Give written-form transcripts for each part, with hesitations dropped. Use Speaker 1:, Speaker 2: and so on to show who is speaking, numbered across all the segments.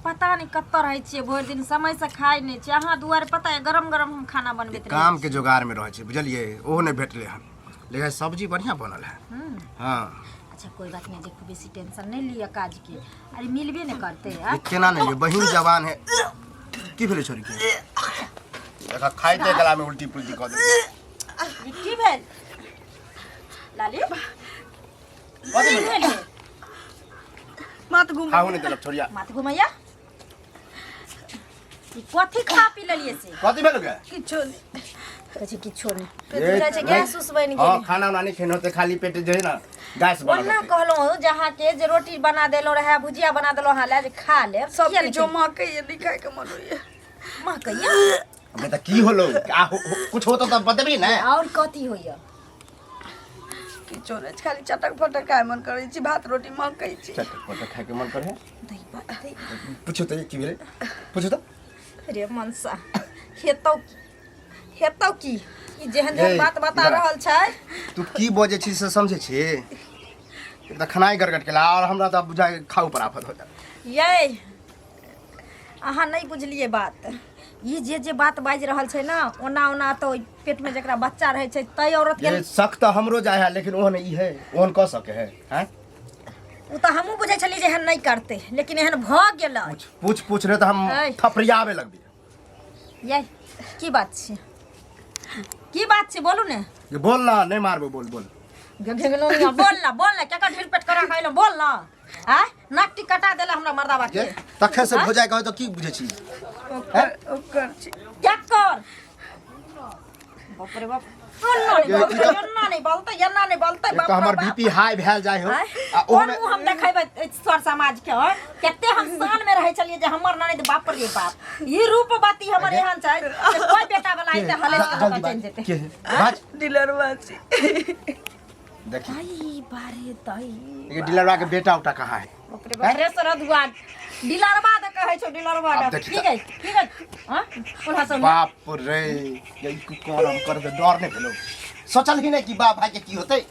Speaker 1: पता नहि कतऽ रहै छियै भरि दिन समयसँ खाइ नहि छियै अहाँ दुआरे पता यऽ गरम गरम हम खाना बनबैत रहै
Speaker 2: काम के जोगार में रहै छै बुझलियै ओहो नहि भेटलै हन लेकिन सब्जी बढ़िआँ बनल है हँ
Speaker 1: अच्छा कोई बात नहीं देखो बेसी टेंशन नहीं लिअ काज के अरे मिलबे नहीं करते यार
Speaker 2: ये केना नहीं बहिन जवान है की भेलै छोरी के देखा खाइते गला में उल्टी पुल्टी कऽ दे
Speaker 1: की भेल लाली की भेल ये?
Speaker 3: माथ घूम
Speaker 2: खाहू नहीं देलक छोरिया
Speaker 1: माथ घुमैया ई कथी खा पी लेलिए से
Speaker 2: कथी भेल गे
Speaker 3: किछो नहि
Speaker 1: कहै छै किछो नहि पेट बुझाइ छै गैस उस बनि
Speaker 2: हाँ
Speaker 1: गेलै
Speaker 2: खाना उना नहीं खेने होते खाली पेट जे है ना गैस बनल
Speaker 1: ओना
Speaker 2: होतै।
Speaker 1: कहलहुँ जे अहाँके जे रोटी बना देलहुँ रहए भुजिया बना देलहुँ अहाँ लए जे खा लेब
Speaker 3: सब
Speaker 1: किया नहि
Speaker 3: किछो महकैए नहि खायके मन होइए
Speaker 1: महकैया
Speaker 2: अबे तऽ की होलो आ कुछ होतो तऽ बतेबही ने
Speaker 1: आओर कथी होइया
Speaker 3: किछो नहि खाली चटक फटक खाय मन करै छी भात रोटी महकै छी
Speaker 2: चटक पटक खायके मन करे
Speaker 1: दही भात दही
Speaker 2: पूछो तऽ की भेलै पूछो तऽ
Speaker 1: रे मनसा हेतौ की हेतौ की ई जेहन जेहन
Speaker 2: ए,
Speaker 1: बात बता
Speaker 2: इधर आ।
Speaker 1: रहल छै
Speaker 2: तू की बजै छी से समझै छी एक तऽ खेनाइ गड़गड़ केला और हमरा तऽ बुझाइ खाउ पर आफत हो जाए
Speaker 1: यै अहाँ नहि बुझलियै बात ई जे जे बात बाजि रहल छै ने ओना ओना तऽ ओहि पेटमे जकरा बच्चा रहै छै तै औरतके
Speaker 2: ये शक तऽ हमरो जाइ है लेकिन ओहन ई है ओहन कऽ सके है हैं
Speaker 1: ओ तऽ हमहूँ बुझै छलियै जे एहन नहि करतै लेकिन एहन भऽ गेलै
Speaker 2: पूछ पूछ पूछ रहे तऽ हम
Speaker 1: ऐ।
Speaker 2: थपड़ियाबे लगबी
Speaker 1: यै की बात छै की बात छै बोलू ने
Speaker 2: ये बोल ना नहीं मारबो बोल बोल
Speaker 1: घेघनो बोल ना बोल ना केकर ढील पेट करा खाइलो बोल ना आय नाक टिक कटा देला हमरा मर्दाबा के
Speaker 2: ये तखे से हो जाए कहे तो की बुझे छी
Speaker 3: ओकर ओकर छी
Speaker 1: क्या कर बाप रे बाप एना नहीं
Speaker 2: ये
Speaker 1: बोलते
Speaker 2: की तऽ-
Speaker 1: एना नहीं बोलते एना नहीं बोलते
Speaker 2: एक
Speaker 1: बाप
Speaker 2: तऽ
Speaker 1: रे
Speaker 2: हमर
Speaker 1: बाप।
Speaker 2: बीपी हाई भेल जाय हो
Speaker 1: आँय?
Speaker 2: आ
Speaker 1: कोन
Speaker 2: ओहोमे
Speaker 1: मुँह हम देखेबै सर समाज के हँ कते हम शान में रहै छलियै जे हमर ननद बाप रे बाप ई रूप बाती हमर एहन छै जे कोई बेटा वाला आइते हले के
Speaker 2: जल्दी
Speaker 1: चलि
Speaker 2: बाज
Speaker 1: जेतै
Speaker 2: के है? बाज
Speaker 3: डिलरवा छी
Speaker 2: देखी
Speaker 1: आई बारे दई
Speaker 2: ये डीलरवा के बेटा उटा कहाँ है
Speaker 1: बाप रे बाप रे सरदुआ डीलरवा दे कहै छौ डीलरवा
Speaker 2: आब
Speaker 1: दे
Speaker 2: देखी
Speaker 1: ठीक है ठीक है हां कोल्हा सब
Speaker 2: बाप रे ये ई कोन हम कर दे डर नहीं भेलो सोचल ही नहीं कि बाप भाई के की होते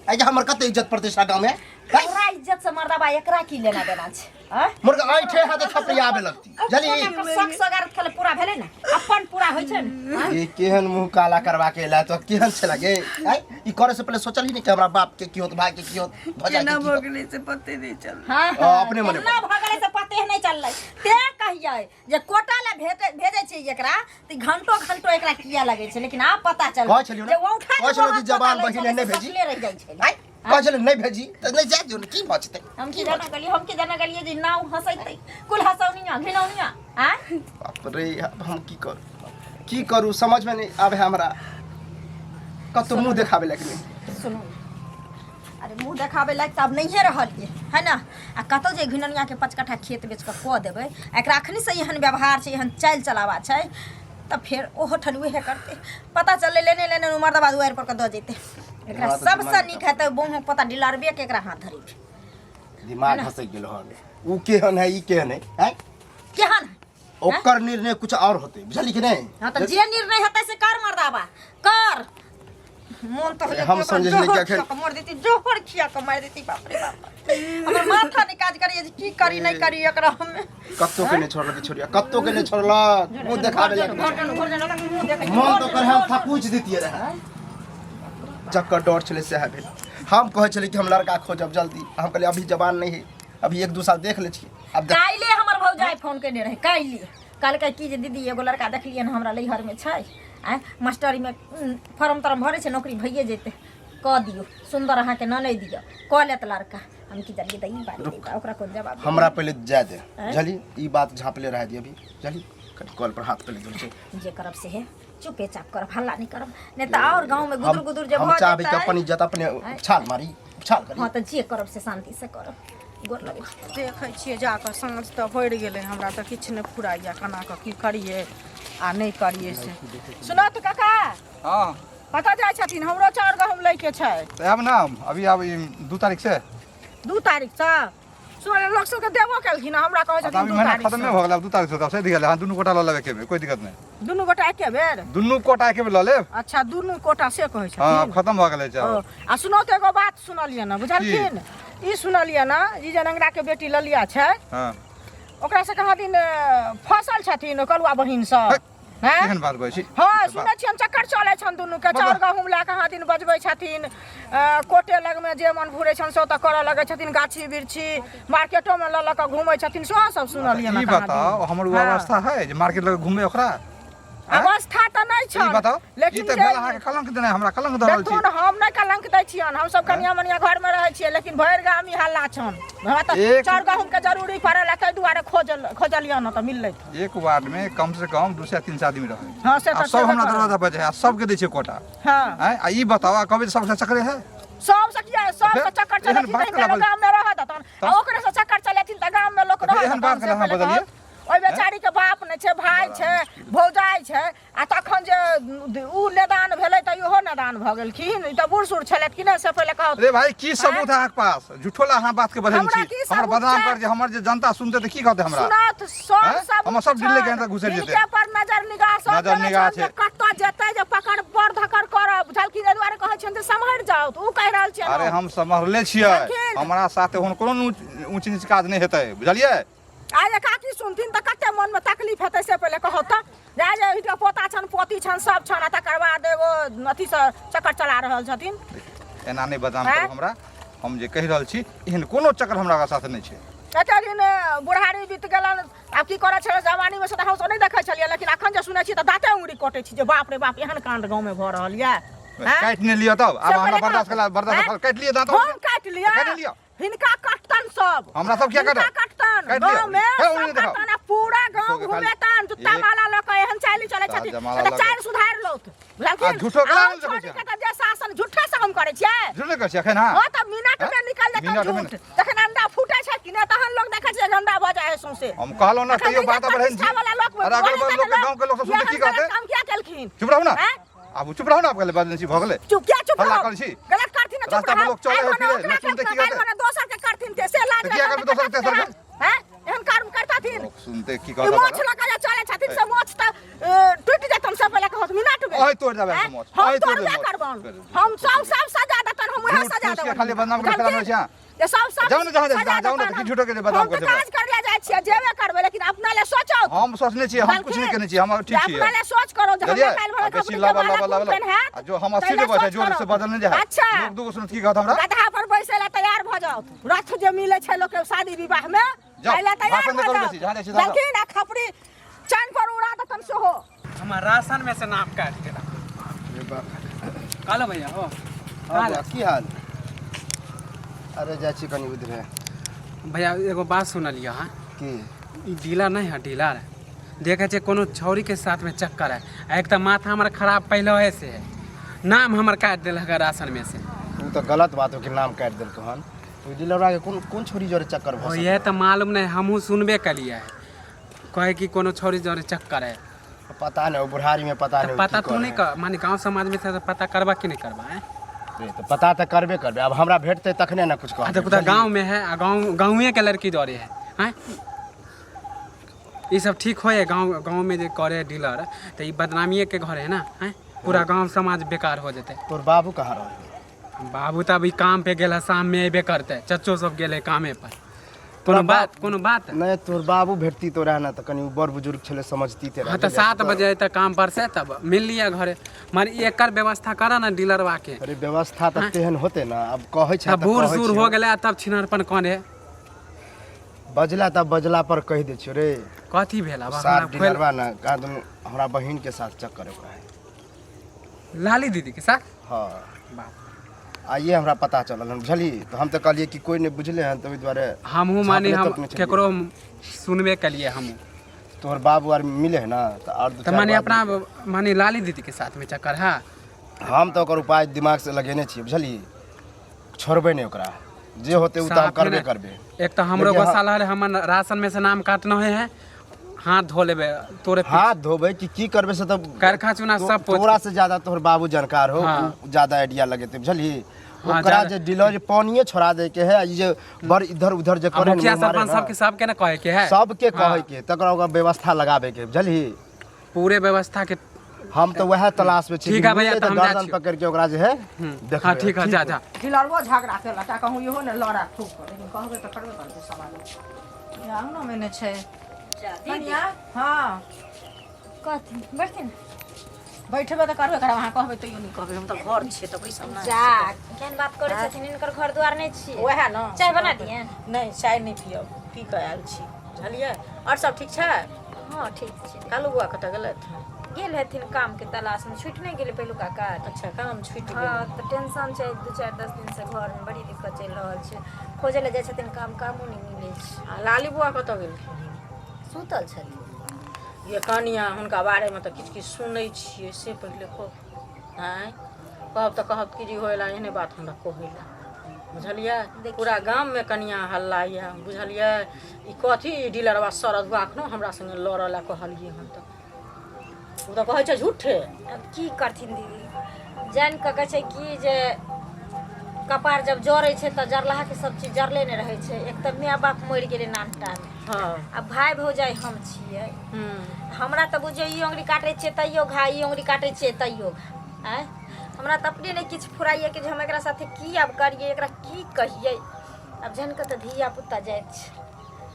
Speaker 2: ऐ जे हमर कते इज्जत प्रतिष्ठा गांव में हैं?
Speaker 1: तोरा इज्जत से मर्दाबा एकरा की लेना देना छै आँय?
Speaker 2: मुर्गा ऐठे हाथ थपड़ी आबे लगती जली
Speaker 1: एकर शौक सगारत खाली पूरा भेलै ने अपन पूरा होइ छै ने आँय?
Speaker 2: ये केहन मुंह काला करवा के एला तो केहन छे लगे ऐ ई करे से पहले सोचल ही नहीं कि हमरा बाप के की होत भाई के की होत भजा के
Speaker 3: केना
Speaker 2: की
Speaker 3: भऽ
Speaker 2: होत
Speaker 3: गेलै से पते नहि चललै
Speaker 1: हाँ,
Speaker 2: हाँ, अपने मने
Speaker 1: केना भऽ गेलै से पते नहि चललै ते कहियै जे कोटा लए भेटे भेजै छै एकरा तऽ घंटो घंटो एकरा किया लगै छै लेकिन आब पता चल
Speaker 2: कहै छलियौ ने,
Speaker 1: जे औंठा
Speaker 2: कहै छलियौ जे जवान बहिन है, नहि भेजी।
Speaker 1: रहि जाइ छै
Speaker 2: ऐ कहै छलै नहि भेजी तऽ नहि जाय दियौ ने की भऽ जेतै
Speaker 1: हम की जाना गेलियै हम की जाना गेलियै जे नाव हँसैतै कुल हँसौनिया घिनौनिया आँय
Speaker 2: बाप रे अब हम की करू की करू समझमे नहि आबै है हमरा कतौ मुँह देखाबै लायक नहि
Speaker 1: सुनू अरे मुँह देखाबै लायक तऽ आब नहिए रहलियै है ने आ कतौ जे घिनौनियाके 5 कट्ठा खेत बेच कऽ कऽ देबै आ एकरा अखनी से एहन व्यवहार छै एहन चालि चलावा छै तऽ फेर ओहो ठन उहे करतै पता चललै लेने लेने मर्दबा दुआरि पर कऽ दऽ जेतै एकरा
Speaker 2: एकरा तऽ
Speaker 1: सबसँ
Speaker 2: दिमाग
Speaker 1: नीक हेतै बहु पता डिलरबे के एकरा हाथ धरेबै
Speaker 2: दिमाग घसक गेल हन ऊ केहन है ई केहन है हैं
Speaker 1: केहन है?
Speaker 2: ओकर निर्णय कुछ और होते बुझली कि नहीं
Speaker 1: हाँ तऽ जे निर्णय हेतै से कर मर्दाबा कर मोन तऽ होइए
Speaker 2: हम
Speaker 1: कि ओकरा
Speaker 2: समझै छलियै कि
Speaker 1: जोहर
Speaker 2: अखन-
Speaker 1: खिया कऽ मारि देती जोहर खिया कऽ मारि देती बाप रे बाप हमर माथा नहि काज करैए जे की करी नहि करी एकरा हमे
Speaker 2: कत्तो के नहीं छोड़लक छोड़िया कत्तो के नहीं छोड़लक मुंह देखाबे लायक नहीं छै। मन तो कर हम थकुच दितिए रहे जकर डर छलै सएह भेल हम कहै छलियै कि हम लड़का खोजब जल्दी हम कहलियै अभी जवान नहीं है अभी 1-2 साल देख लै छियै आब देख
Speaker 1: काल्हि हमर भौजाइ फोन केने रहै काल्हि कहलकै कि जे दीदी एगो लड़का देखलियै हन हमरा नैहरमे छै आँय मास्टरीमे फॉर्म तॉर्म भरै छै नौकरी भइए जेतै कऽ दियौ सुन्दर अहाँके ननैद दिअ कऽ लेत लड़का हम की जानलियै तऽ ई बात ई बात, ओकरा कोन जवाब देबै?
Speaker 2: हमरा पहिले जाय दे बुझली ई बात झाँपले रह दिय अभी बुझली कनि कल पर हाथ पहिले धोइ छै
Speaker 1: जे करब से हे चुपे चाप करब हल्ला नहि करब नहि तऽ आओर गाँवमे गुदुर गुदुर जे
Speaker 2: हम
Speaker 1: भऽ
Speaker 2: चाहबै कि
Speaker 1: जेतै
Speaker 2: अपन इज्जत अपने उछाल मारी उछाल करी
Speaker 1: हँ तऽ जे करब से शान्ति से करब गोर लगै छी
Speaker 4: देखै छियै जाकऽ साँझ तऽ भरि गेलै हमरा तऽ किछु नहि फुराइए केना कऽ की करियै आ नहि करियै से सुनऽ तऽ काका
Speaker 5: हँ
Speaker 4: कतऽ जाइ छथिन हमरो चाउर गहूँम लैके छै
Speaker 5: तऽ आयब ने अभी आब ई 2 तारीख से
Speaker 4: 2 तारीखसँ सुन लोक सबके देबो केलखिन हमरा कहै
Speaker 5: तऽ
Speaker 4: छथिन
Speaker 5: अभी
Speaker 4: 2
Speaker 5: महीना
Speaker 4: तारीख
Speaker 5: खतमे भऽ गेल आब 2 तारीख से तऽ सधि गेलै अहाँ दुनू गोटा लऽ लेबै एके बेर कोइ दिक्कत नहि
Speaker 4: दुनू गोटा एके बेर
Speaker 5: दुनू कोटा एके बेर लऽ लेब
Speaker 4: अच्छा दुनू कोटा से कहै
Speaker 5: हँ आब
Speaker 4: छथिन
Speaker 5: खतम भऽ गेलै
Speaker 4: ओ,
Speaker 5: चावल
Speaker 4: आ सुनौ तऽ एगो बात सुनलियै ने बुझलखिन ई सुनलियै ने ई जे नंगरा के बेटी ललिया छै
Speaker 5: हँ
Speaker 4: ओकरा से कहाँ दिन फसल छथिन कलुआ बहिन सब हैं
Speaker 5: केहन बात कहै छी
Speaker 4: हाँ सुनै छियनि चक्कर चलै छनि दुनूके चाउर गहूँम लए कऽ अहाँ दिन बजबै छथिन कोटे लगमे जे मन भुरै छनि से ओतऽ करऽ लगै छथिन गाछी बिरछी मार्केटोमे लऽ लऽ कऽ घूमै छथिन सेहो सब सुनलियै
Speaker 5: ई बताउ हमर ओ अवस्था है जे मार्केट लग घूमे ओकरा
Speaker 4: अवस्था तऽ नहि
Speaker 5: ई
Speaker 4: छनि
Speaker 5: बताउ ई
Speaker 4: लेकिन
Speaker 5: तऽ
Speaker 4: जे
Speaker 5: भेल अहाँके कलंक देनाइ हमरा कलंक दऽ रहल छी
Speaker 4: देखथुन हम नहि कलंक दै छियनि हमसब कनिया मनिया घरमे रहै छियै लेकिन भरि गाम ई हल्ला छनि हमरा तऽ चाउर गहूँमके जरूरी पड़ल ताहि दुआरे खोजल खोजलियनि तऽ मिललै
Speaker 5: एक वार्ड में कम से कम 200 300 आदमी रहे
Speaker 4: हाँ से
Speaker 5: आ
Speaker 4: तऽ
Speaker 5: सब
Speaker 4: छेबे
Speaker 5: हमरा
Speaker 4: करै।
Speaker 5: दरवाजा पर जाए आ सबके दै छै कोटा
Speaker 4: हाँ
Speaker 5: आँय आ ई बताउ आ कहबै जे सबसँ चकरे है
Speaker 4: सब से किया सब
Speaker 5: फेर
Speaker 4: से चक्कर
Speaker 5: एहन
Speaker 4: चलेथिन
Speaker 5: बात
Speaker 4: तऽ
Speaker 5: केना
Speaker 4: हिनका
Speaker 5: बज-
Speaker 4: गाम में रहत तहन आ ओकरे से चक्कर चलेथिन तऽ गाम में लोक
Speaker 5: तऽ फेर
Speaker 4: रहत
Speaker 5: एहन बात
Speaker 4: तहन से
Speaker 5: केना अहाँ
Speaker 4: पहिले
Speaker 5: बजलियै?
Speaker 4: कहत। ओहि बेचारी के बाप नहि छै भाय छै भौजाइ छै आ तखन जे ऊ नेदान भेलै तऽ इहो नेदान भऽ गेलखिन ई तऽ बूढ़ सूढ़ छलथि कि नहि से पहिले कहू
Speaker 5: रे भाई की सबूत है अहाँके पास झूठो ला अहाँ बात के बदल
Speaker 4: हमरा
Speaker 5: छी
Speaker 4: की
Speaker 5: हमर
Speaker 4: सबूत
Speaker 5: बदनाम
Speaker 4: छै?
Speaker 5: कर जे हमर जे जनता सुनते तऽ की कहते हमरा
Speaker 4: सुनत सब
Speaker 5: हैं?
Speaker 4: सब
Speaker 5: हमर सब दिल्ली के अंदर घुसरि जेतै।
Speaker 4: हिनके पर नजर निगाह सब
Speaker 5: नजर
Speaker 4: देने
Speaker 5: निगाह
Speaker 4: छनि जे
Speaker 5: छै।
Speaker 4: कतऽ जेतै जे पकड़ पर धकड़ करब बुझलखिन एहि दुआरे कहै छियनि जे सम्हरि जाउ तऽ ऊ कहि रहल छियनि
Speaker 5: अरे
Speaker 4: हम।
Speaker 5: हम सम्हरले छियै
Speaker 4: बुझलखिन?
Speaker 5: हमरा साथ ओहन कोनो ऊँच नीच काज नहि हेतै बुझलियै
Speaker 4: आइ जे काकी सुनथिन तऽ कते मनमे तकलीफ हेतै से पहिले कहू तऽ जे जे हिनका पोता छनि पोती छनि सब छनि आ तकर बाद एगो अथीसँ चक्कर चला रहल छथिन
Speaker 5: एना नहि बदनाम
Speaker 4: आँय?
Speaker 5: करू हमरा हम जे कहि रहल छी एहन कोनो चक्कर हमरा साथ नहि छै
Speaker 4: एते दिन बुढ़ारी बीत गेलनि आब की करै छलै जवानीमे से तऽ हमसब नहि देखै छलियै लेकिन अखन जे सुनै छियै तऽ दाँते उंगरी कटै छी जे बाप रे बाप एहन काण्ड गाँवमे भऽ रहल यऽ आँय?
Speaker 5: काटि नहि लिअ तब आब
Speaker 4: से
Speaker 5: हमरा
Speaker 4: पहिले
Speaker 5: बर्दाश्त
Speaker 4: कहू।
Speaker 5: कला बर्दाश्त
Speaker 4: आँय?
Speaker 5: काटि लिअ दाँत
Speaker 4: हम काटि लिअ
Speaker 5: काटि लिअ
Speaker 4: हिनका कटतन सब
Speaker 5: हमरा सब किया
Speaker 4: हिनका
Speaker 5: काटत?
Speaker 4: कटतन
Speaker 5: काटि लिअ।
Speaker 4: गाँव में
Speaker 5: हे,
Speaker 4: सब
Speaker 5: उन्हीं देखाओ।
Speaker 4: कटतन आ पूरा गाँव
Speaker 5: झूठो के खाली
Speaker 4: घुमेतन जुत्ता
Speaker 5: एक-
Speaker 4: माला लऽ कऽ एहन चालि चलै
Speaker 5: ताजा
Speaker 4: छथिन
Speaker 5: माला
Speaker 4: तऽ
Speaker 5: लऽ कऽ।
Speaker 4: चालि सुधारि लौथ बुझलखिन
Speaker 5: आ झूठो केना
Speaker 4: आउ
Speaker 5: नहि देखै
Speaker 4: छोड़ि
Speaker 5: छियै?
Speaker 4: के तऽ जे शासन झूठे से हम करै छियै
Speaker 5: झूठ नहि करै छियै एखन अहाँ
Speaker 4: हँ तऽ मिनट में
Speaker 5: हैं?
Speaker 4: निकल जेतन
Speaker 5: मिनट में
Speaker 4: झूठ जखन अंडा फूटे छै कि नहि तहन लोग देखै छै जे अंडा भऽ जाइ है सौंसे
Speaker 5: हम कहलहुँ ने
Speaker 4: तखन
Speaker 5: तैयो
Speaker 4: इज्जत
Speaker 5: बात बढ़ै
Speaker 4: प्रतिष्ठा वाला लोक
Speaker 5: अरे अगल बगल
Speaker 4: बोले
Speaker 5: लोक
Speaker 4: तक
Speaker 5: गाँव के लोक सब सुनते
Speaker 4: एहन
Speaker 5: की कहते
Speaker 4: गलत काम किया केलखिन
Speaker 5: चुप रहू ना
Speaker 4: हैं?
Speaker 5: आब चुप रहू ना आब कहले बदल छी भऽ गेलै
Speaker 4: चुप क्या चुप
Speaker 5: हल्ला
Speaker 4: रहो
Speaker 5: करै छी।
Speaker 4: गलत करथिन ना चुप
Speaker 5: रास्ता पर
Speaker 4: रहो
Speaker 5: लोग चलै
Speaker 4: आइ
Speaker 5: है
Speaker 4: भने
Speaker 5: फिरे,
Speaker 4: ओकरा
Speaker 5: लोग सुनते की
Speaker 4: करथिन, काल्हि
Speaker 5: कहतै?
Speaker 4: भने दोसर के करथिन ते से लाज
Speaker 5: तऽ किया
Speaker 4: लगतै
Speaker 5: करबै दोसर के, तेसर के?
Speaker 4: हैं एहन कर्म करतथिन
Speaker 5: लोक सुनते की
Speaker 4: ई
Speaker 5: कहते
Speaker 4: मोछ लऽ कऽ जे चलै छथिन से मोछ तऽ टूटि जेतन से पहिले कहत मिनट में
Speaker 5: अहि तोड़ि देबै
Speaker 4: हैं?
Speaker 5: मोछ,
Speaker 4: हम
Speaker 5: अहि तोड़ि
Speaker 4: तोड़बे
Speaker 5: देबै मोछ।
Speaker 4: करबन हम सब सब सजा देतन हम उएह
Speaker 5: झूठ
Speaker 4: सजा
Speaker 5: फूस के
Speaker 4: देबन
Speaker 5: खाली बदनाम करै
Speaker 4: बुझलखिन?
Speaker 5: छी अहाँ।
Speaker 4: जे सब सब
Speaker 5: जाउ ने जहाँ जाइ छी,
Speaker 4: सजा
Speaker 5: जाउ ने,
Speaker 4: देतन
Speaker 5: तऽ की
Speaker 4: हम।
Speaker 5: झूठो के जे बदनाम
Speaker 4: हम तऽ
Speaker 5: करै छै
Speaker 4: काज करै लए जाइ छियै जेबे करबै लेकिन अपना लए सोचौ
Speaker 5: हम सोचने छियै हम कुछ नहि केने छियै हम ठीक छियै
Speaker 4: अपना लए सोच करो जे हमरा
Speaker 5: बुझलियै?
Speaker 4: काल्हि भोरे
Speaker 5: आ बेसी
Speaker 4: खपरी के
Speaker 5: लबा
Speaker 4: माला
Speaker 5: लबा
Speaker 4: कोन
Speaker 5: लबा
Speaker 4: पेन हैत
Speaker 5: आ जो हम
Speaker 4: ताहि
Speaker 5: 80
Speaker 4: लए
Speaker 5: के बच्चा
Speaker 4: सोच
Speaker 5: जोर से
Speaker 4: करो।
Speaker 5: बदल नहि जाइ
Speaker 4: अच्छा
Speaker 5: लोक दूगो सुनत की कहत हमरा
Speaker 4: गदहा पर बैसै लए तैयार भऽ जाउ रथ जे मिलै छै लोकके शादी विवाह में
Speaker 5: जाउ,
Speaker 4: ताहि लए तैयार
Speaker 5: भाषण नहि
Speaker 4: भऽ
Speaker 5: करू
Speaker 4: जाउ
Speaker 5: बेसी, जहाँ जाइ छी तहाँ जाउ।
Speaker 4: लेकिन आ खपरी चान पर उड़ा देतन सेहो
Speaker 6: हमर राशन में से नाम काटि देलक
Speaker 2: अरे बाप
Speaker 6: कहलो भैया हो
Speaker 2: हाँ बौआ, की हाल अरे जाइ छी कनि उधरे
Speaker 6: भैया एगो बात सुनलियै अहाँ
Speaker 2: की
Speaker 6: ई डीलर नहि है डीलर देखै छै कोनो छौरीके साथमे चक्कर है आ एक तऽ माथा हमर खराब पहिले से है नाम हमर काटि देलक है राशन में से
Speaker 2: ओ तऽ गलत बात हो कि नाम काटि देलकै हन ओहि डीलरवा के कोन कोन छोरी जरे चक्कर भऽ
Speaker 6: ओ इएह तऽ मालूम नहि हमहूँ सुनबे केलियै है कहै कि कोनो छौरी जरे चक्कर है
Speaker 2: सकैए? पता नहि ओ बुढ़ारी में पता
Speaker 6: तऽ
Speaker 2: नहि ओ
Speaker 6: पता
Speaker 2: की
Speaker 6: तू नहि
Speaker 2: करे
Speaker 6: कर माने गाँव समाजमे तऽ पता करबा कि नहि करबा हैं
Speaker 2: रे, तऽ पता तऽ करबे करबे आब हमरा भेटतै तखने ने कुछ
Speaker 6: आ
Speaker 2: कहबै
Speaker 6: देखू तऽ गाँवमे है आ गाँव गाँवेके लड़की दौड़े है आँय ई सब ठीक होय है गाँव गाँवमे जे करे है डीलर तऽ ई बदनामिएके घर है ना आँय पूरा गाँव समाज बेकार हो जेतै
Speaker 2: तोर बाबू कहाँ रहै
Speaker 6: बाबू तऽ अभी काम पे गेल है शाममे अयबे करतै चच्चो सब गेल है कामे पर कोनो बात कोनो बात
Speaker 2: नहि तोर बाबू भेटती तोरा ने तऽ कनि ओ बड़ बुजुर्ग छलै समझती तेरा
Speaker 6: हाँ तऽ 7 बजे अयतै काम पर से तब मिल लिअ घरे माने एकर व्यवस्था करऽ ने डीलरवा के
Speaker 2: अरे व्यवस्था तऽ तेहन होते ने आब कहै छै
Speaker 6: तब बूढ़ सूढ़ हो गेलै आ तब छिनरपन कौन है
Speaker 2: बजला तऽ बजला पर कहि दै छियौ रे
Speaker 6: कथी भेल आब
Speaker 2: साथ
Speaker 6: हमरा खोलि
Speaker 2: डीलरवा ने कहाँ दुनू हमरा बहिन के साथ चक्कर ओकरा है
Speaker 6: लाली दीदी के साथ
Speaker 2: हाँ
Speaker 6: बाप
Speaker 2: आइए हमरा पता चलल हन बुझलिही तऽ हम तऽ कहलियै कि कोइ नहि बुझले हन तऽ ओहि दुआरे
Speaker 6: हमहूँ माने
Speaker 2: झाँपले
Speaker 6: हम
Speaker 2: तक नहि छलियै।
Speaker 6: केकरो सुनबे केलिए हमहूँ
Speaker 2: तोहर बाबू आर मिले है ना तऽ आर दू
Speaker 6: तऽ
Speaker 2: चारि
Speaker 6: माने
Speaker 2: गो
Speaker 6: अपना माने लाली दीदी के साथ में चक्कर है
Speaker 2: आदमी। हम तऽ ओकर उपाय दिमाग से लगेने छियै बुझलिही छोड़बै नहि ओकरा जे होतै ओ तऽ हम
Speaker 6: साफ
Speaker 2: करबे
Speaker 6: ने।
Speaker 2: करबै
Speaker 6: एक तऽ हमरो
Speaker 2: लेकिन
Speaker 6: गोसा लहर हमर राशन में से नाम काटना है है हाथ धो लेबे तोरे पीछे।
Speaker 2: हाथ धोबै कि की करबै से तऽ
Speaker 6: करखा चूना सब पोछ
Speaker 2: तोरा से ज्यादा तोहर बाबू जानकार हो
Speaker 6: हाँ।
Speaker 2: उ ज्यादा आइडिया लगेतै बुझलिही
Speaker 6: हाँ,
Speaker 2: ओकरा
Speaker 6: ज्यादा-
Speaker 2: जे डीलर जे पानिये छोड़ा दै के है आ ई जे बड़ इधर उधर जे
Speaker 6: आ
Speaker 2: करे ने
Speaker 6: मुखिया
Speaker 2: मुँह मारे
Speaker 6: सरपंच
Speaker 2: ना,
Speaker 6: सबके सबके ने कहे के है
Speaker 2: सबके
Speaker 6: हाँ।
Speaker 2: कहै के तकर ओकर व्यवस्था लगाबै के बुझलिही
Speaker 6: पूरे व्यवस्था के
Speaker 2: हम तऽ वएह तलाश में छी
Speaker 6: ठीक
Speaker 2: कि
Speaker 6: है भैया,
Speaker 2: मिलतै
Speaker 6: तऽ हम जाइ
Speaker 2: गर्दन
Speaker 6: छियौ।
Speaker 2: पकड़ के ओकरा जे है देखबै
Speaker 6: हाँ ठीक है जा जा
Speaker 4: खिलड़बो झगड़ा केलक आ कहूँ इहो ने लड़ा खूब लेकिन कहबै तऽ करबे करतै समाज अंगना में छै कनिया। हाँ,
Speaker 1: कहथिन, बैठथिन।
Speaker 4: बैठबे तऽ करबे करब, अहाँ कहबै तैयो नहि कहबै। हम तऽ घर छियै तऽ बैसब ने।
Speaker 1: जा, केहन बात करै छथिन, हिनकर घर दुआर नहि छियै?
Speaker 4: वएह ने।
Speaker 1: चाय बना दिए?
Speaker 4: नहि, चाय नहि पियब, पी कऽ आयल छी, बुझलियै? आओर सब ठीक छै?
Speaker 1: हँ, ठीक छै।
Speaker 4: कालू बुआ कतऽ गेलथि?
Speaker 1: गेल हेथिन काम के तलाश में, छुटि नहि गेलै पहिलुका काज?
Speaker 4: अच्छा, काम छुटि गेल।
Speaker 1: हँ, तऽ टेंशन छै, 2, 4, 10 दिनसँ घरमे बड़ी दिक्कत चलि रहल छै। खोजै लए जाइ छथिन काम, कामो नहि मिलै छै।
Speaker 4: आ लाली बुआ कतऽ गेलखिन?
Speaker 1: सुतल छथिन।
Speaker 4: ये कनिया, हुनका बारेमे तऽ किछु किछु सुनै छियै, से पहिले कहू। आँय, कहब तऽ कहब कि जे होय ला एहने बात हमरा कहै ला, बुझलियै? पूरा गाममे कनिया हल्ला यऽ, बुझलियै? ई कथी, ई डीलरवा सरधुआ एखनो हमरा सङ्गे लड़ऽ लए कहलियै हन, तऽ ओ तऽ कहै छै झूठे।
Speaker 1: आब की करथिन दीदी, जानि कऽ कहै छै कि जे कपार जब जरै छै तऽ जरलाहाके सब चीज जरले नहि रहै छै। एक तऽ माय बाप मरि गेलै नानटामे आ भाय भौजाइ हम छियै। हमरा तऽ बुझियौ ई अङ्गुरी काटै छियै तैयो घा, ई अङ्गुरी काटै छियै तैयो घा। आँय, हमरा तऽ अपने नहि किछु फुराइए कि जे हम एकरा साथे की आब करियै, एकरा की कहियै। आब जानि कऽ तऽ धिया पुता जाइत छै।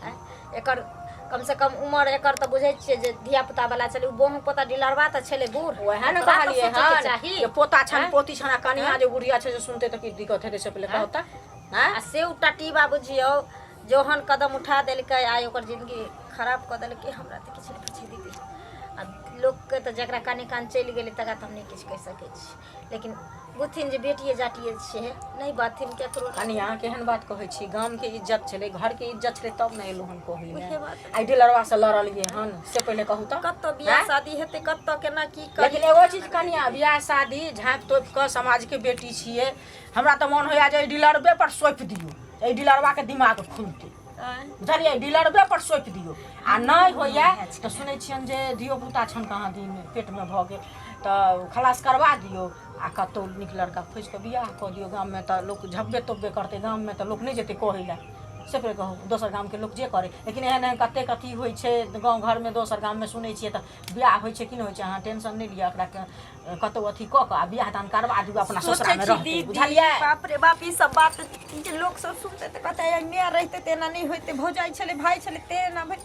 Speaker 1: आँय, एकर कमसँ कम उमर एकर तऽ बुझै छियै जे धिया पुता वाला छलै। ओ बहु पोता डिलरवा तऽ छलै बूढ़।
Speaker 4: वएह ने
Speaker 1: ओकरा तऽ
Speaker 4: कहलियै
Speaker 1: सोचैके
Speaker 4: हन
Speaker 1: चाही।
Speaker 4: जे पोता छनि,
Speaker 1: आँय?
Speaker 4: पोती छनि आ कनिया जे बुढ़िया छै से सुनतै तऽ की दिक्कत हेतै, से पहिले कहू तऽ। आँय?
Speaker 1: आ से ओ टटीबा बुझियौ जोहन कदम उठा देलकै, आइ ओकर जिंदगी खराब कऽ देलकै। हमरा तऽ किछु नहि पूछै दीदी। आ लोकके तऽ जकरा काने कान चलि गेलै तकरा तऽ हम नहि किछु कहि सकै छी, लेकिन बुझथिन जे बेटिए जाटिए छियै, नहि बाजथिन केकरो।
Speaker 4: कनिया, केहन बात कहै छी? गामके इज्जत छलै, घरके इज्जत छलै, तब ने एलहुँ हन कहै
Speaker 1: उहे
Speaker 4: लए।
Speaker 1: बात।
Speaker 4: आइ डीलरवा से लड़लियै हन, से पहिले कहू तऽ।
Speaker 1: कतऽ बियाह
Speaker 4: आँय?
Speaker 1: शादी हेतै, कतऽ केना की
Speaker 4: लेकिन
Speaker 1: करी?
Speaker 4: एगो चीज कनिया, बियाह शादी झाँपि तोपि कऽ, समाजके बेटी छियै। हमरा तऽ मोन होइया जे एहि डीलरबे पर सौंपि दियौ, एहि डीलरबाके दिमाग खुलतै।
Speaker 1: आँय?
Speaker 4: बुझलियै? डीलरबे पर सौंपि दियौ। आ नहि होइया तऽ सुनै छियनि जे धियो पुता छनि कहाँ दिन पेटमे भऽ गेल, तऽ खलास करवा दियौ आ कतहु नीक लड़का खोजि कऽ बियाह कऽ दियौ। गाममे तऽ लोक झपबे तोपबे करतै, गाममे तऽ लोक नहि जेतै कहै लए, से फेर कहू। दोसर गामके लोक जे करै, लेकिन एहन एहन कतेक अथी होइ छै गाँव घरमे, दोसर गाममे सुनै छियै तऽ बियाह होइ छै कि नहि होइ छै। अहाँ टेंशन नहि लिअ, एकरा कतहु अथी कऽ कऽ आ बियाह दान करबा दियौ, अपना
Speaker 1: सोचै
Speaker 4: ससुरामे
Speaker 1: छी
Speaker 4: रहतै।
Speaker 1: दीदी।
Speaker 4: बुझलियै?
Speaker 1: बाप रे बाप, ई सब बात जे लोक सब सुनतै तऽ कहतै, "आइ माय रहितै तऽ एना नहि होइतै, भौजाइ छलै, भाय छलै, ते एना भेल।"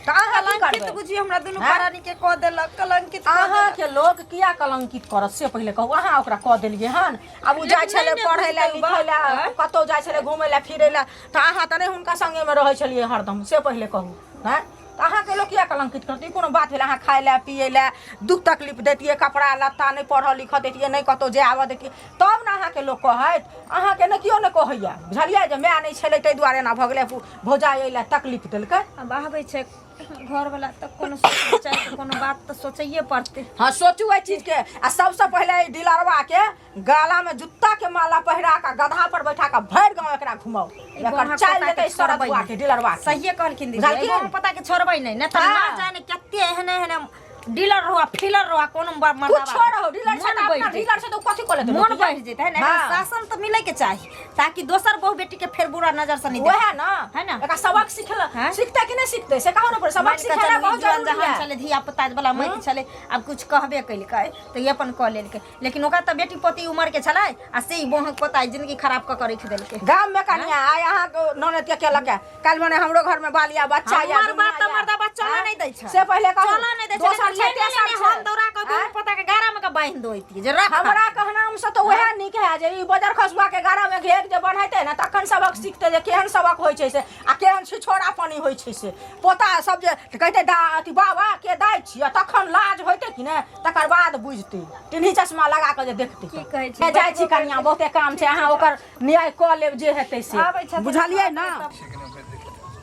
Speaker 4: तऽ अहाँ की
Speaker 1: कलंकित
Speaker 4: करबै?
Speaker 1: बुझियौ हमरा दुनू
Speaker 4: हैं?
Speaker 1: प्राणी के कऽ देलक, कलंकित कऽ देलक।
Speaker 4: अहाँके लोक किया कलंकित करत, से पहिले कहू। अहाँ ओकरा कऽ देलियै हन। आब ओ जाइ
Speaker 1: लेकिन
Speaker 4: छलै
Speaker 1: नहि ने
Speaker 4: पढ़ै लए,
Speaker 1: बुझतै
Speaker 4: लिखै
Speaker 1: बात,
Speaker 4: लए,
Speaker 1: आँय?
Speaker 4: कतहु जाइ छलै घुमै लए फिरै लए, तऽ अहाँ तऽ नहि हुनका संगेमे रहै छलियै हरदम, से पहिले कहू। हँ, तऽ अहाँके लोक किया कलंकित करतै? ई कोनो बात भेलै? अहाँ खाय लए पियै लए दुख तकलीफ दैतियै, कपड़ा लत्ता नहि पढ़ऽ लिखऽ दैतियै, नहि कतहु जाय आबऽ दैतियै, तब ने अहाँके लोक कहैत। अहाँके ने केओ नहि कहैया, बुझलियै, जे माय नहि छलै ताहि दुआरे एना भऽ गेलै, भौजाइ एहि लए तकलीफ देलकै।
Speaker 1: आब आबै छै घरवला तऽ कोनो सोच विचार कोनो बात तऽ सोचैए पड़तै।
Speaker 4: हँ, सोचू एहि चीजके। आ सबसँ पहिले एहि डीलरवाके गलामे जुत्ताके माला पहिरा कऽ, गधा पर बैठा कऽ भरि गाँव एकरा घुमाउ। एकर
Speaker 1: बौआ
Speaker 4: चालि
Speaker 1: पोता के
Speaker 4: जेतै
Speaker 1: छोड़बै
Speaker 4: सरदुआ के, डीलरवा के।
Speaker 1: सहिए कहलखिन दीदी।
Speaker 4: बुझलखिन?
Speaker 1: एगो पता के छोड़बै नहि, नहि तऽ
Speaker 4: हाँ।
Speaker 1: ना जाने कते एहन एहन डीलर रहो फीलर रहो, कोनो मर्दाबा
Speaker 4: कुछो रहो, डीलर छै
Speaker 1: मन
Speaker 4: तऽ अपना
Speaker 1: बढ़ि जेतै।
Speaker 4: डीलर छै तऽ ओ कथी कऽ लेतै
Speaker 1: मन
Speaker 4: लोक?
Speaker 1: बढ़ि जेतै, है ने? एकरा
Speaker 4: हाँ।
Speaker 1: शासन तऽ मिलै के चाही ताकि दोसर बहु बेटी के फेर बुरा नजर से नहीं देखे।
Speaker 4: वएह ना।
Speaker 1: है ना?
Speaker 4: एकरा सबक सिखल
Speaker 1: हाँ?
Speaker 4: सिखतै कि नहि सिखतै, से कहू ने। पर सबक
Speaker 1: मानि कऽ
Speaker 4: सिखेनाइ
Speaker 1: चलू,
Speaker 4: बहुत
Speaker 1: ई जुआन
Speaker 4: जरूरी
Speaker 1: जहान
Speaker 4: है।
Speaker 1: छलै, धिया पुता वाला मति छलै, आब कुछ कहबे केलकै तऽ ई अपन कऽ लेलकै, लेकिन ओकरा तऽ बेटी पोती उमर के छलै आ से ई बोहक पोता जिंदगी खराब कऽ के रखि देलकै।
Speaker 4: गाम में कनिया, आइ अहाँके ननद के केलक है, काल्हि मने हमरो घर में बाल या बच्चा या
Speaker 1: हमर
Speaker 4: दुनिया
Speaker 1: बात तऽ
Speaker 4: या।
Speaker 1: मर्दा बच्चा
Speaker 4: आँय?
Speaker 1: नहि दै छै।
Speaker 4: से पहिले कहू।
Speaker 1: चलऽ नहि दै छै।
Speaker 4: दोसर छै,
Speaker 1: लेने
Speaker 4: तेसर
Speaker 1: लेने
Speaker 4: छै।
Speaker 1: हम दौड़ा कऽ
Speaker 4: आँय?
Speaker 1: दुनू पोता के गारा मे के बान्हि दैतियै जे रख।
Speaker 4: हमरा कहनाम से तऽ वएह नीक है जे ई बजर खसुआ के गारा में घेर जे बढ़ेतै ने, तखन सबक सीखतै जे केहन सबक होइ छै से आ केहन छिछोरा पानी होइ छै से। पोता सब जे कहतै दा अथी बाबा के दाइ छियै, तखन लाज होइतै कि नहि, तकर बाद बुझतै, टिन्ही चश्मा लगा कऽ जे देखतै।
Speaker 1: की कहै छी?
Speaker 4: जाइ छी कनिया, बहुते काम छै, अहाँ ओकर न्याय कऽ लेब जे हेतै से।
Speaker 1: आबै छथिन।
Speaker 4: बुझलियै ने?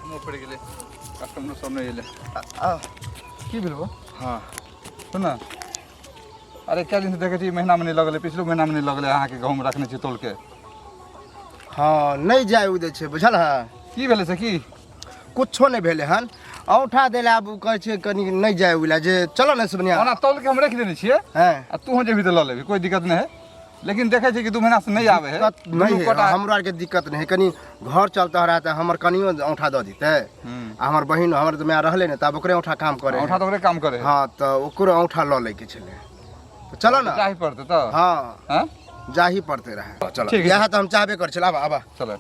Speaker 5: मुँह पड़ि गेलै, कस्टमर सब नहि एलै।
Speaker 2: आ,
Speaker 5: की भेल बा?
Speaker 2: हँ।
Speaker 5: सुन ने, अरे कए दिनसँ देखै छी, महीनामे नहि लगलै, पिछलो महीनामे नहि लगलै। अहाँके गहूँम रखने छी तोलके।
Speaker 2: हँ, नहि जाय उ दै छै, बुझल है?
Speaker 5: की भेलै से की?
Speaker 2: कुछो नहि भेलै हन, औंठा दै लए आब ओ कहै छै कनि नहि जाय उ लए जे चलो ने सुनिया।
Speaker 5: ओना तौल के हम रखि देने छियै।
Speaker 2: हँ।
Speaker 5: आ तू जेबही तऽ लऽ लेबही, कोइ दिक्कत नहि है, लेकिन देखै छियै कि 2 महीनासँ नहि आबै है।
Speaker 2: दिक्कत नहि
Speaker 5: दुनू
Speaker 2: है।
Speaker 5: कोटा।
Speaker 2: हमरो आरके दिक्कत नहि है, कनि घर चलता रहा तऽ हमर कनियो औंठा दऽ दितै। आ हमर बहिन, हमर तऽ माय रहलै ने, तऽ आब ओकरे औंठा काम करे है।
Speaker 5: औंठा तऽ ओकरे काम करे है।
Speaker 2: हँ, तऽ ओकरो औंठा लऽ लैके छलै, तऽ चलो ने।
Speaker 5: जाही पड़तै तऽ।
Speaker 2: हँ।
Speaker 5: हँ,
Speaker 2: जाही पड़ते रहे, चलो।
Speaker 5: ठीक है।
Speaker 2: इएह तऽ हम चाहबे करै छलै, आबा आबा।
Speaker 5: चलो।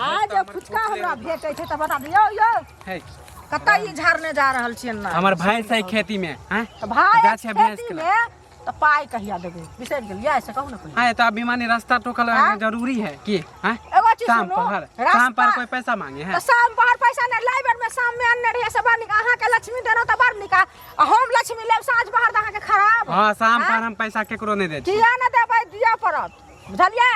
Speaker 4: आ जे फुचका हमरा भेटै छै तऽ बता दियौ यौ।
Speaker 6: है।
Speaker 4: कतऽ ई झाड़ने जा रहल छियै ना?
Speaker 6: हमर भैंस है खेती में हैं?
Speaker 4: तऽ भाय
Speaker 6: जा छै भैंस
Speaker 4: खेती
Speaker 6: के
Speaker 4: में तऽ पाइ कहिया देबै, बिसरि गेलियै से कहू ने पहिले।
Speaker 6: हाँ, तो अभी माने रास्ता टोकल
Speaker 4: हाँ?
Speaker 6: जरूरी है कि हैं?
Speaker 4: एगो चीज
Speaker 6: शाम
Speaker 4: सुनू,
Speaker 6: पहर
Speaker 4: रास्ता-
Speaker 6: शाम पर कोई पैसा मांगे है?
Speaker 4: तऽ शाम पहर पैसा नहि लाई बेर में, शाम में अनने रहियै से बड़ नीक। अहाँके लक्ष्मी देलहुँ तऽ बड़ नीक, आ हम लक्ष्मी लेब साँझ पहर तऽ अहाँके खराब।
Speaker 6: हाँ, शाम
Speaker 4: हाँ?
Speaker 6: पर हम पैसा केकरो नहीं दे छी।
Speaker 4: किया नहि देबै? दिअ पड़त, बुझलियै?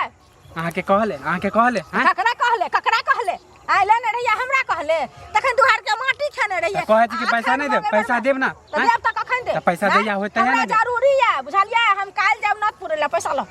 Speaker 6: अहाँके कहले, अहाँके कहले हैं?
Speaker 1: ककरा कहले, ककरा कहले? आइ लेने रहियै, हमरा कहले तखन दुहार के माटी खेने रहियै।
Speaker 6: तऽ कहै छी कि
Speaker 1: आ
Speaker 6: पैसा
Speaker 1: अखन
Speaker 6: नहि देब,
Speaker 1: मंगेबै
Speaker 6: पैसा
Speaker 1: ने।
Speaker 6: देब ना,
Speaker 1: तऽ
Speaker 6: हैं?
Speaker 1: देब तऽ कखन देब?
Speaker 6: तऽ पैसा
Speaker 1: हैं?
Speaker 6: दैया होतै
Speaker 1: हमरा
Speaker 6: ने देब।
Speaker 1: जरूरी यऽ, बुझलियै? हम काल्हि जायब नत पुरै लए, पैसा लऽ।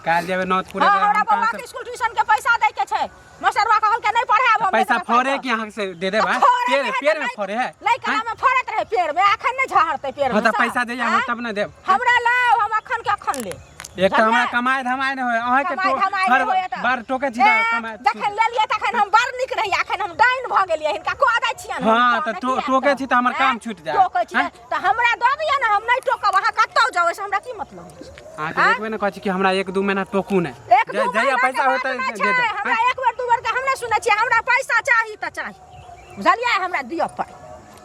Speaker 6: काल्हि जेबै नौत पुरै
Speaker 1: हाँ,
Speaker 6: लए,
Speaker 1: हमरा
Speaker 6: हम कहाँ
Speaker 1: बौआ
Speaker 6: से
Speaker 1: के स्कूल ट्यूशन के पैसा दै के छै। मास्टरवा कहल के नहीं पढ़ायब हम।
Speaker 6: पैसा
Speaker 1: नहि
Speaker 6: फड़े
Speaker 1: देबै।
Speaker 6: कि अहाँ से दे देब?
Speaker 1: तऽ
Speaker 6: हैं?
Speaker 1: फड़े
Speaker 6: पेड़
Speaker 1: नहि
Speaker 6: पेड़ में
Speaker 1: तऽ
Speaker 6: फड़े है?
Speaker 1: लइका
Speaker 6: हैं?
Speaker 1: में फड़ैत रहे पेड़ में, अखन नहीं झहरतै पेड़
Speaker 6: हाँ
Speaker 1: में
Speaker 6: तऽ
Speaker 1: से।
Speaker 6: पैसा दैया
Speaker 1: हैं?
Speaker 6: हो तब ने देब।
Speaker 1: हमरा लाउ, हम अखन के अखन लेब।
Speaker 6: एक तऽ हमरा
Speaker 1: बुझलियै?
Speaker 6: कमाइ धमाइ नहि होय, अहाँके
Speaker 1: कमाइ धमाइ
Speaker 6: हर
Speaker 1: नहि होइए तऽ।
Speaker 6: बार टोकै छी
Speaker 1: ए,
Speaker 6: तऽ कमाइ।
Speaker 1: जखन लेलियै तखन हम बड़ नीक रहियै, अखन हम डाइन भऽ गेलियै। हिनका कह दै छियनि हम,
Speaker 6: हाँ,
Speaker 1: तऽ
Speaker 6: तऽ
Speaker 1: किएक
Speaker 6: टोकै छी तऽ हमर काम
Speaker 1: हैं?
Speaker 6: छूटि जायत।
Speaker 1: टोकै छी
Speaker 6: हैं?
Speaker 1: तऽ हमरा दऽ दिअ ने, हम नहि टोकब। अहाँ कतौ जाउ, ओहिसँ हमरा की मतलब अछि?
Speaker 6: अहाँके
Speaker 1: हैं?
Speaker 6: एक बेर ने कहै छी कि हमरा एक दू महीना टोकू नहि।
Speaker 1: एक दू
Speaker 6: जहिया
Speaker 1: महीना के
Speaker 6: पैसा
Speaker 1: बात
Speaker 6: होतै
Speaker 1: नहि
Speaker 6: दे
Speaker 1: छै।
Speaker 6: देब।
Speaker 1: हमरा एक बेर दू बेर के हम नहि सुनै छियै। हमरा पैसा चाही तऽ चाही, बुझलियै? हमरा दिअ पाइ,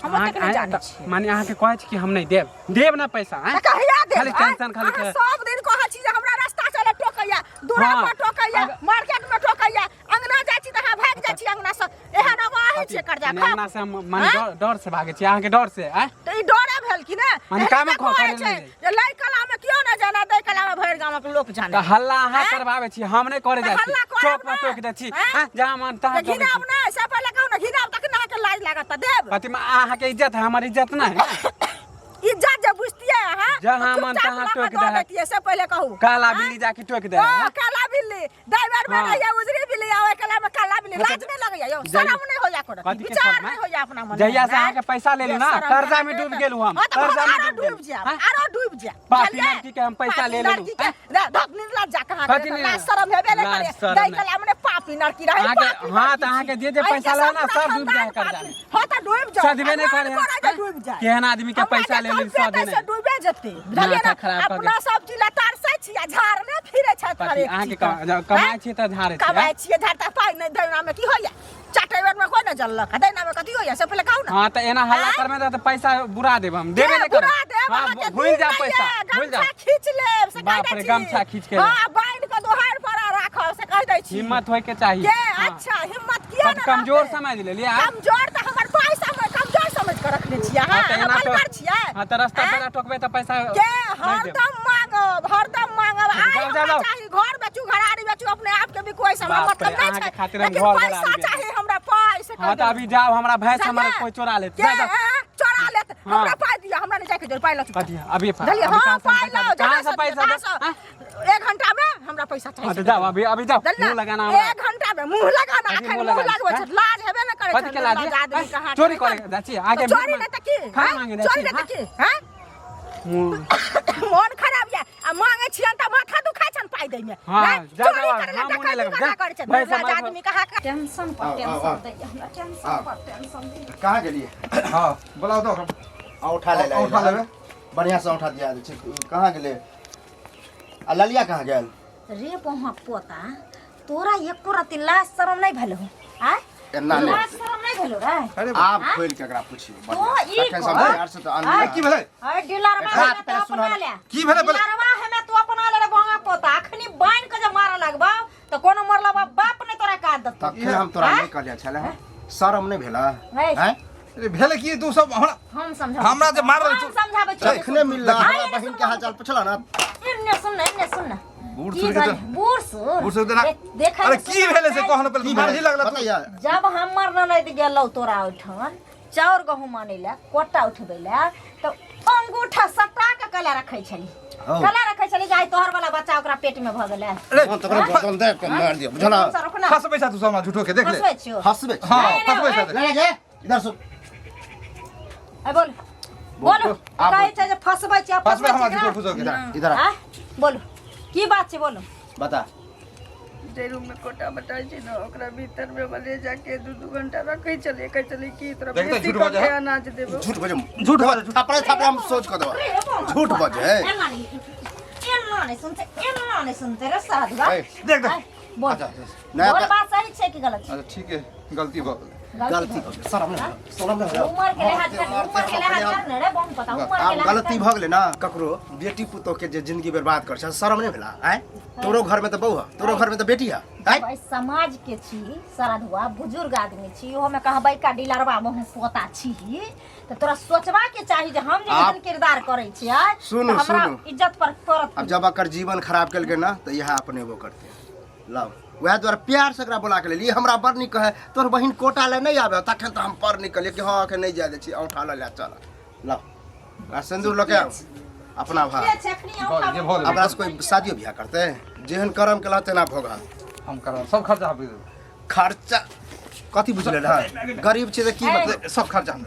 Speaker 1: हम ओतेक नहि जानै छियै।
Speaker 6: माने अहाँके कहै छी कि हम नहि देब, देब ना पैसा, हैं?
Speaker 4: तऽ कहिया देब?
Speaker 6: खाली टेंशन, खाली
Speaker 4: अहाँ सब दिन कहै छी जे हमरा रास्ता चले टोकैया, दूरा
Speaker 6: हाँ।
Speaker 4: पर टोकैया, मार्केट में टोकैया, अंगना जाइ छी तऽ अहाँ भागि जाइ छी अंगना से। एहन अब अहीं छियै कर्जा
Speaker 6: माने
Speaker 4: खाउ।
Speaker 6: अंगना से हम माने
Speaker 4: हैं?
Speaker 6: डर डर से भागै छी अहाँके डर से, आँय?
Speaker 4: तऽ ई डरे भेल कि ने?
Speaker 6: माने
Speaker 4: एहन
Speaker 6: कामे
Speaker 4: तऽ
Speaker 6: खो-
Speaker 4: कहै
Speaker 6: करे
Speaker 4: छै
Speaker 6: नहि जाइ।
Speaker 4: जे लै कला में कियो नहि जाने, दै कला में भरि गामक लोक जाने।
Speaker 6: तऽ हल्ला अहाँ
Speaker 4: हैं?
Speaker 6: करबाबै छी, हम नहि करे
Speaker 4: तऽ
Speaker 6: जाइ छी।
Speaker 4: हल्ला करब
Speaker 6: चौक पर
Speaker 4: ने।
Speaker 6: टोकि दै छी,
Speaker 4: हैं?
Speaker 6: आँय? जहाँ मन तहाँ
Speaker 4: तऽ
Speaker 6: टोकै
Speaker 4: घिनाब
Speaker 6: छी।
Speaker 4: नहि, से पहिले कहू ने, घिनाब तखन अहाँके लाज लागत तऽ देब।
Speaker 6: कथी में अहाँके इज्जत है, हमर इज्जत नहि है ने?
Speaker 4: इज्जत जे बुझतियै अहाँ
Speaker 6: जहाँ
Speaker 4: तऽ
Speaker 6: मन
Speaker 4: चुपचाप
Speaker 6: तहाँ
Speaker 4: लऽ कऽ
Speaker 6: टोकि
Speaker 4: दऽ
Speaker 6: दहक।
Speaker 4: दैतियै, से पहिले कहू।
Speaker 6: काला
Speaker 4: आँय?
Speaker 6: बिल्ली जाके टोकि दे
Speaker 4: ओ
Speaker 6: है।
Speaker 4: काला बिल्ली दाइ बेर में
Speaker 6: हाँ।
Speaker 4: रहैया उजरी बिल्ली, आ ओइ कला में काला बिल्ली।
Speaker 6: हाँ,
Speaker 4: लाज
Speaker 6: तऽ
Speaker 4: नहि लगैया यौ?
Speaker 6: जहिया-
Speaker 4: शरम नहि होइया कोनो?
Speaker 6: कथी के
Speaker 4: विचार
Speaker 6: शरम,
Speaker 4: नहि
Speaker 6: हैं?
Speaker 4: होइया अपना मन में?
Speaker 6: जहिया से
Speaker 4: आँय?
Speaker 6: अहाँके पैसा लेलहुँ ना,
Speaker 4: बेशरम
Speaker 6: कर्जा में
Speaker 4: अहाँके
Speaker 6: डूबि
Speaker 4: तऽ-
Speaker 6: गेलहुँ हम,
Speaker 4: हाँ, तऽ
Speaker 6: कर्जा में
Speaker 4: आरो
Speaker 6: डूबि
Speaker 4: डूबि जायब,
Speaker 6: हैं?
Speaker 4: आरो डूबि जायब,
Speaker 6: पापी
Speaker 4: बुझलियै?
Speaker 6: लड़की के हम पैसा
Speaker 4: पापी
Speaker 6: ले लेलहुँ,
Speaker 4: लड़की के,
Speaker 6: हैं?
Speaker 4: रे, धक निर्लज्ज कहाँ
Speaker 6: कथी
Speaker 4: के
Speaker 6: निर्लज्ज?
Speaker 4: लाज शरम हेबे नहि
Speaker 6: लाज
Speaker 4: करे।
Speaker 6: शरम
Speaker 4: दाइ
Speaker 6: नहि।
Speaker 4: कला मने पापी लड़की रहै,
Speaker 6: अहाँके-
Speaker 4: पापी
Speaker 6: हाँ,
Speaker 4: लड़की
Speaker 6: तऽ अहाँके
Speaker 4: छी।
Speaker 6: जे जे
Speaker 4: एहिके
Speaker 6: पैसा लए ना,
Speaker 4: सब
Speaker 6: सब डूबि जाय
Speaker 4: खानदान
Speaker 6: कर्जा में।
Speaker 4: पापी। हाँ, तऽ डूबि जाउ।
Speaker 6: सदबे नहि
Speaker 4: भगवान
Speaker 6: करे,
Speaker 4: करे जे
Speaker 6: हैं?
Speaker 4: डूबि जाय।
Speaker 6: केहन आदमी के
Speaker 4: हमरा
Speaker 6: पैसा
Speaker 4: जे
Speaker 6: ले लेली,
Speaker 4: कम
Speaker 6: सदे
Speaker 4: पेतै से
Speaker 6: नहि।
Speaker 4: डूबे जेतै, बुझलियै
Speaker 6: माथा
Speaker 4: ने?
Speaker 6: खराब कऽ
Speaker 4: अपना सब चीज लए तरसै छी आ झाड़ने फिरै छथि
Speaker 6: कथी,
Speaker 4: हरेक
Speaker 6: अहाँके
Speaker 4: चीज।
Speaker 6: कमाइ
Speaker 4: हैं?
Speaker 6: छियै तऽ झाड़ै छियै,
Speaker 4: कमाइ छियै झाड़ तऽ पाइ नहि दैना में की होइया? चाटै बेर में कोइ नहि जललक, आ दैना में कथी होइया से पहिले कहू ने।
Speaker 6: हाँ, तऽ एना हल्ला
Speaker 4: आँय?
Speaker 6: करबै तऽ पैसा बुरा देब, हम देबे
Speaker 4: के
Speaker 6: नहि करब।
Speaker 4: बुरा देब?
Speaker 6: हाँ,
Speaker 4: अहाँके
Speaker 6: भूलि
Speaker 4: दिन
Speaker 6: जाउ
Speaker 4: नहि
Speaker 6: पैसा,
Speaker 4: ये,
Speaker 6: भूलि जाउ।
Speaker 4: गमछा खींच लेब से कहि
Speaker 6: बाप
Speaker 4: दै
Speaker 6: रे,
Speaker 4: छी।
Speaker 6: गमछा खींच के
Speaker 4: हाँ, बान्हि कऽ दोहार पर राखब से कहि दै छी।
Speaker 6: हिम्मत होइके चाही।
Speaker 4: के?
Speaker 6: हाँ।
Speaker 4: अच्छा, हिम्मत किया
Speaker 6: कथी
Speaker 4: ने
Speaker 6: कमजोर
Speaker 4: रहतै?
Speaker 6: समझ लेलियै, आँय?
Speaker 4: कमजोर तऽ हमर पाइ समझ, कमजोर समझ कऽ रखने छियै अहाँ।
Speaker 6: हाँ, तऽ
Speaker 4: अहाँ
Speaker 6: एना
Speaker 4: बलगर
Speaker 6: तो
Speaker 4: छियै?
Speaker 6: हाँ, तऽ रास्ता
Speaker 4: आँय?
Speaker 6: पेरा टोकबै तऽ पैसा
Speaker 4: के
Speaker 6: नहि देब।
Speaker 4: हरदम मांगब, हरदम मांगब। आइ
Speaker 6: जाउ,
Speaker 4: हमरा
Speaker 6: जाउ, जाउ।
Speaker 4: चाही, घर बेचू, घरारी बेचू, अपने आप के भी कोई से हमरा
Speaker 6: बाप रे,
Speaker 4: मतलब नहीं
Speaker 6: अहाँके
Speaker 4: छै,
Speaker 6: खातिर हम
Speaker 4: लेकिन
Speaker 6: घर
Speaker 4: पैसा
Speaker 6: घरारी बेचब।
Speaker 4: चाही हमरा, पाइ से
Speaker 6: हाँ, तऽ अभी जाउ, हमरा भैंस हमर
Speaker 4: बुझलियै?
Speaker 6: कोई चोरा लेत।
Speaker 4: के
Speaker 6: जा, जा।
Speaker 4: चोरा लेत?
Speaker 6: हाँ।
Speaker 4: हमरा पाइ दिअ, हमरा नहीं जाके पाइ लऽ चुपचाप।
Speaker 6: कथी? अभी
Speaker 4: बुझलियै?
Speaker 6: अभी
Speaker 4: हाँ,
Speaker 6: कहाँ से
Speaker 4: पाइ
Speaker 6: पैसा
Speaker 4: लाउ,
Speaker 6: देब? कहाँ
Speaker 4: जहाँ
Speaker 6: से पैसा
Speaker 4: से
Speaker 6: देब? हाँ?
Speaker 4: एक घंटा में हमरा पैसा चाही।
Speaker 6: हाँ, तऽ जाउ, अभी अभी जाउ।
Speaker 4: बुझलियै?
Speaker 6: मुँह लगाना हमरा।
Speaker 4: एक घंटा में मुँह लगाना,
Speaker 6: कथी
Speaker 4: अखन
Speaker 6: मुँह
Speaker 4: मुँह
Speaker 6: लगाना?
Speaker 4: लगबै छै,
Speaker 6: हाँ?
Speaker 4: लाज हेबे ने करै
Speaker 6: कथी
Speaker 4: छै,
Speaker 6: के लाज?
Speaker 4: निर्लज्ज आदमी
Speaker 6: हाँ?
Speaker 4: कहाँ
Speaker 6: चोरी
Speaker 4: के।
Speaker 6: करे जाइ छी, आगे
Speaker 4: चोरी
Speaker 6: भीख
Speaker 4: नहि तऽ की?
Speaker 6: खाना
Speaker 4: हाँ?
Speaker 6: मांगे जाइ
Speaker 4: चोरी
Speaker 6: छी,
Speaker 4: नहि तऽ
Speaker 6: हाँ?
Speaker 4: की? हाँ?
Speaker 6: मुँह
Speaker 4: मोन खराब या आ मांगे छियन तऽ माथा दुखाइ छन पाइ दै में।
Speaker 6: हाँ,
Speaker 4: नहि,
Speaker 6: जा,
Speaker 4: चोरी
Speaker 6: जा,
Speaker 4: करै लए
Speaker 6: हाँ, मुँह नहि
Speaker 4: डकैती
Speaker 6: लगब,
Speaker 4: कहाँ
Speaker 6: जा।
Speaker 4: करै छै?
Speaker 6: भैंस
Speaker 4: निर्लज्ज
Speaker 6: हमर-
Speaker 4: आदमी कहाँ के-
Speaker 1: टेंशन पर
Speaker 2: आओ, आओ,
Speaker 1: टेंशन
Speaker 2: आओ।
Speaker 1: दैया हमरा, टेंशन
Speaker 2: आओ।
Speaker 1: पर टेंशन दैया।
Speaker 2: कहाँ गेलियै?
Speaker 5: हाँ, बोलाउ तऽ ओकरा।
Speaker 2: आ उठा ले,
Speaker 5: आ, उठा लेबै।
Speaker 2: बढ़िया से उठा दिया दै छै। कहाँ गेलै आ ललिया कहाँ गेल?
Speaker 1: रे पहुँच पोता, तोरा एको रति लाज शरम नहीं भेलो आय?
Speaker 2: एना नहि।
Speaker 1: लाज शरम नहीं भेलो रे?
Speaker 5: अरे
Speaker 2: आब खोलि के एकरा पुछियौ
Speaker 1: तो
Speaker 2: बढ़िआँ।
Speaker 1: ई
Speaker 2: तखन
Speaker 1: कह।
Speaker 2: सब तैयार से तऽ आनलियै।
Speaker 5: की भेलै?
Speaker 1: अरे डीलरवा
Speaker 2: बात
Speaker 1: हमे तू
Speaker 2: पहिले
Speaker 1: अपना
Speaker 2: सुनह।
Speaker 1: ले।
Speaker 5: की भेलै पहिले?
Speaker 1: डीलरवा हमे तू अपना ले रे भोंगा पोता, अखनी बान्हि के जे मारऽ लगबौ तऽ कोनो मरला बाप बाप नहि तोरा काज देतौ।
Speaker 2: तखन हम तोरा
Speaker 1: आँय?
Speaker 2: नहि कहलियै छलै हँ, शरम नहि भेलै?
Speaker 1: है।
Speaker 2: आँय?
Speaker 5: अरे भेलै की? तू सब हमरा
Speaker 1: हम समझाबै
Speaker 5: हमरा जे मारल
Speaker 1: हम समझाबै छियौ।
Speaker 2: तखने मिलला
Speaker 1: आँय,
Speaker 2: हमरा
Speaker 1: एने
Speaker 2: बहिन के
Speaker 1: सुन।
Speaker 2: हाल चाल पुछला ना।
Speaker 1: एने सुन ना, एने सुन ना।
Speaker 5: बूढ़
Speaker 1: की
Speaker 5: सूढ़ के
Speaker 1: भेल?
Speaker 5: तऽ-
Speaker 1: बूढ़ सूढ़।
Speaker 5: बूढ़ सूढ़ के ना-
Speaker 1: देखै
Speaker 5: अरे
Speaker 1: मे
Speaker 5: की
Speaker 1: सुनऽ
Speaker 5: भेलै से
Speaker 1: नहि।
Speaker 5: कह ने पहिले,
Speaker 2: की
Speaker 5: मारही
Speaker 2: भेलै?
Speaker 5: लगला तू।
Speaker 2: बतैया।
Speaker 1: जब हमर ननैद गेलौ तोरा ओहिठाम चाउर गहूम आनै लए, कोटा उठबै लए, तऽ अंगूठा सटा के कला रखै छली,
Speaker 2: हौ।
Speaker 1: कला रखै छली जे आइ तोहर वाला बच्चा ओकरा पेट में भऽ गेलै।
Speaker 5: अरे
Speaker 2: हम तोरा बदन दे के मार दियो, बुझला?
Speaker 1: हम सर रुकना।
Speaker 5: फंसबै छा तू सब हमरा झूठो के, देख ले।
Speaker 1: फंसबै छियौ।
Speaker 2: हंसबे छी।
Speaker 5: हाँ,
Speaker 1: नहीं, नहीं,
Speaker 5: फंसबै छा।
Speaker 2: ले ले इधर सुन।
Speaker 1: ए बोल बोल।
Speaker 2: आब
Speaker 1: कहै छै जे फंसबै छियै,
Speaker 5: फंसबै
Speaker 1: फंसबै
Speaker 5: हमरा
Speaker 1: छियै
Speaker 5: झूठो फूसो के।
Speaker 2: इधर इधर आ।
Speaker 1: आँय? बोल, की बात छै बोलो।
Speaker 2: बता।
Speaker 3: जे रूम में कोटा बटाइ छै ने, ओकरा भीतर में ले जाके दू दू घंटा रखै छलियै, कहै छलियै कि तोरा
Speaker 5: देखते
Speaker 3: बेसी
Speaker 5: झूठ बजै
Speaker 3: कऽ के
Speaker 5: है।
Speaker 3: अनाज देबौ।
Speaker 2: झूठ बजे,
Speaker 5: झूठ बजै, झूठ।
Speaker 2: थपड़े थपड़े हम सोच कऽ देबो, झूठ बजे।
Speaker 1: एना नहीं, एना नहीं सुनते, एना नहीं सुनते रे साधुआ।
Speaker 2: ए,
Speaker 5: देख देख।
Speaker 1: बोल
Speaker 5: अच्छा, अच्छा।
Speaker 2: नया
Speaker 1: बोल बात सही छै कि गलत छै
Speaker 5: अच्छा ठीक है गलती भऽ गेलै
Speaker 2: गलती भऽ गेलै शरम नहि शरम नहि
Speaker 1: उमर के लिहाज कर उमर के लिहाज कर ने रे बम पता उमर के
Speaker 2: आब
Speaker 1: लिहाज
Speaker 2: गलती भऽ गेलै ने ककरो बेटी पुतोह के जे जिंदगी बर्बाद कर छै शरम नहि भेला आँय तोरो घर में तऽ बहू है तोरो घर में तऽ बेटी है आँय
Speaker 1: भाई समाज के छी सरधुआ बुजुर्ग आदमी छी ओहो में कहबै का डीलरवा बहु पोता छी तऽ तोरा सोचबा के चाही जे हम जे
Speaker 2: आब-
Speaker 1: एहन किरदार करै छियै
Speaker 2: सुनू,
Speaker 1: तऽ हमरा
Speaker 2: सुनू।
Speaker 1: इज्जत पर पड़त
Speaker 2: अब जब एकर जीवन खराब केलकै ना तऽ इएह अपनेबो करतै लाउ वएह दुआरे प्यार से एकरा बोला के लेली हमरा बड़ नीक कहे तोहर बहिन कोटा ले नहि आबे तखन तऽ हम पर निकलियै कि हँ एखन नहि जाय दै छी औंठा लऽ ले चल लाउ आ सिन्दूर लऽ के आउ अपना भाय
Speaker 1: के छै अखनी औंठा
Speaker 5: जे भऽ गेलै
Speaker 2: अपना से कोई शादियो बियाह करतै जेहन करम केलह तेना भोगह
Speaker 5: हम करब सब खर्चा हम
Speaker 2: खर्चा कथी बुझले रह गरीब छै तऽ की मतलब
Speaker 5: सब खर्चा हम